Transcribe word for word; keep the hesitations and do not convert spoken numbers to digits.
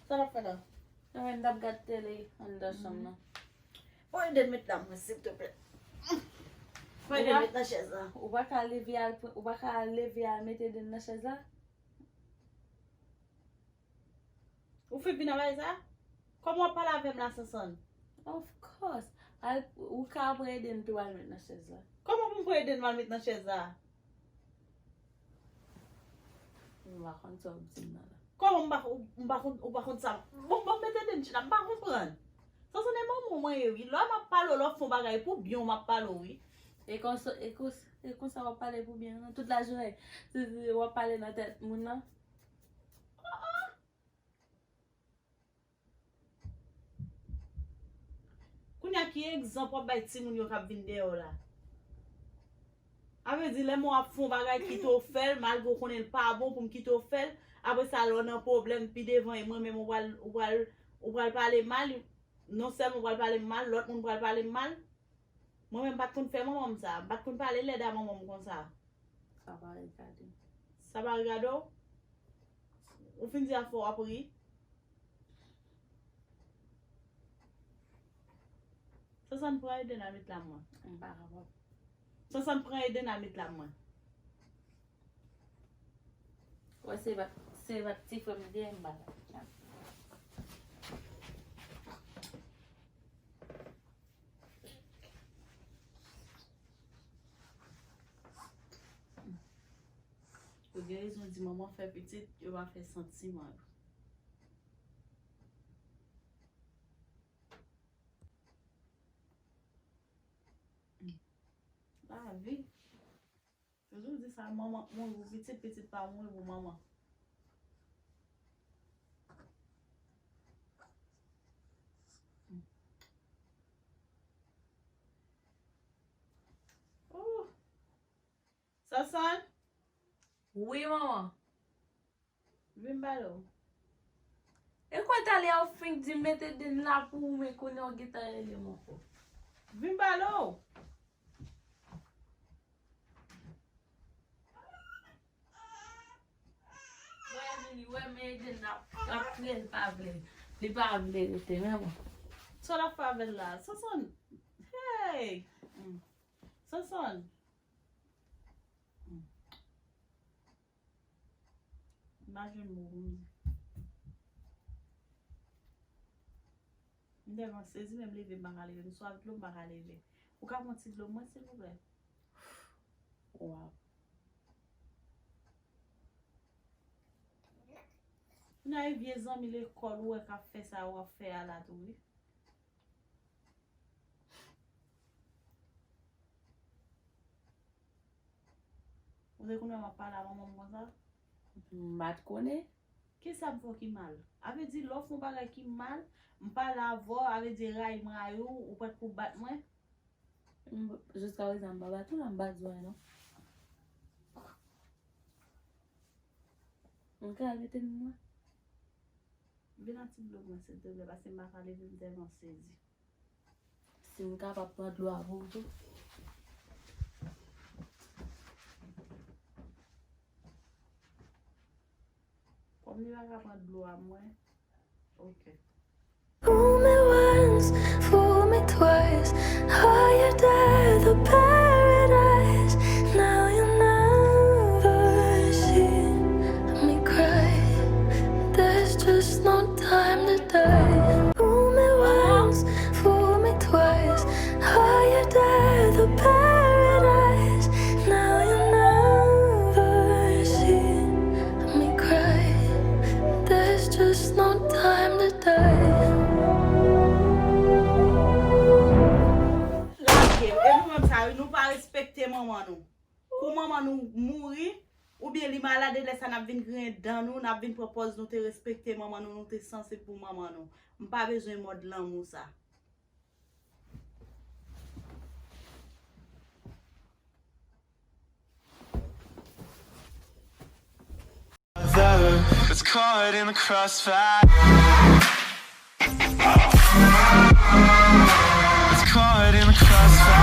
Sa w ap fè la? Mwen menm, m t ap gad tele anndan chanm nan. Bon, ede m met la, mwen, silteplè. Bon, ede m met nan chèz la. Ou pa ka leve al, ou pa ka leve al mete Eden nan chèz la? Ou fenk vin anvayi sa? Kòman w ap pale avè m la, Sansann? Of course. Al, ou ka pran Eden tou al met nan chèz la. Kòman pou m pran Eden m al met nan chèz la? M pa konn sa w ap di m nan la. Kòman m pa, ou, m pa konn, ou pa konn sa? Bon, bon, mete Eden chita, m pa konprann. Sansann, e manman mwen ye, wi. Lè m ap pale w, lè w fè yon bagay pou byen w, m ap pale w, wi. E konsa, e konsa, e konsa w ap pale pou byen, non? Tout lajounen, se, se, w ap pale nan tèt moun nan. Kounye a, ki egzanp w ap bay timoun yo k ap vin dèyè w la? A vle di, lè mwen ap fè yon bagay, kite w fè l, malgre w konnen l pa bon pou m kite w fè l, apre sa, lè w nan pwoblèm, pi devan, e mwen menm, ou pral, ou pral, ou pral pale m mal, non sèlman ou pral pale m mal, lòt moun pral pale m mal. Mwen menm, m pa t konn fè manman m sa. M pa t konn pale lèd a manman m konsa. Sa pa regade m. Sa pa regade w? Ou fin di a fò w ap ri. Sansann, pran Eden al met la mwen. M pa kapab. Sansann, pran Eden al met la mwen. Wè, se va, se va ti frè m li ye, m pa kapab. Yo gen rezon di manman fè pitit, yo pa fè santiman yo. Lavi. Toujou di sa, manman mouri pou pitit, pitit pa mouri pou manman. Oh. Sansann? Wi, manman. Vin m pale w. E kwè talè a ou fenk di m mete Eden la pou ou, men kounye a ou gentan rele m ankò. Vin m pale w. Wè, vini, wè, men Eden ap, ap kriye, li pa vle. Li pa vle rete, men bon. Sa l ap fè avè l la? Sansann. Hey! Mm. Sansann. Mm. M pa jwenn mo pou m di. M tèlman sezi, menm leve m pa ka leve. M swaf dlo, m pa ka leve. Ou ka pran ti dlo mwen, silvouplè? Waw. Kounye a e vye zanmi lekòl ou wè k ap fè sa w ap fè a la tou, wi. Ou te konn wè m ap pale a manman m konsa? M pa t konnen. Kisa m fè w ki mal? A vle di, lè w fè yon bagay ki mal, m pale avè w, a vle di, rayi m rayi w, ou prèt pou bat mwen? M, jiskaprezan, m pa bat ou la, m pa di w anyen, non. M ka al mete m mwen. Vin ak ti dlo mwen, silteplè, paske m pa ka leve, m tèlman sezi. Si m kapab pran dlo a pou ou tou. Kòm li pa ka pran dlo a mwen, ok. Fool me once, fool me twice. Hired at the paradise. Now you never see me cry. There's just no time to die. Fool me once, fool me twice. Hired at the paradise. Now you never see me cry. There's just no time to die. Lage, e nou menm sa, wi, nou pa respekte manman nou. Kou manman nou mouri, oubyen li malad, e lè sa n ap vin griyen dan nou, n ap vin pran pòz nou te respekte manman nou, nou te sansib pou manman nou. M pa bezwen mòd lanmou sa. That's caught in the crossfire. That's caught in the crossfire.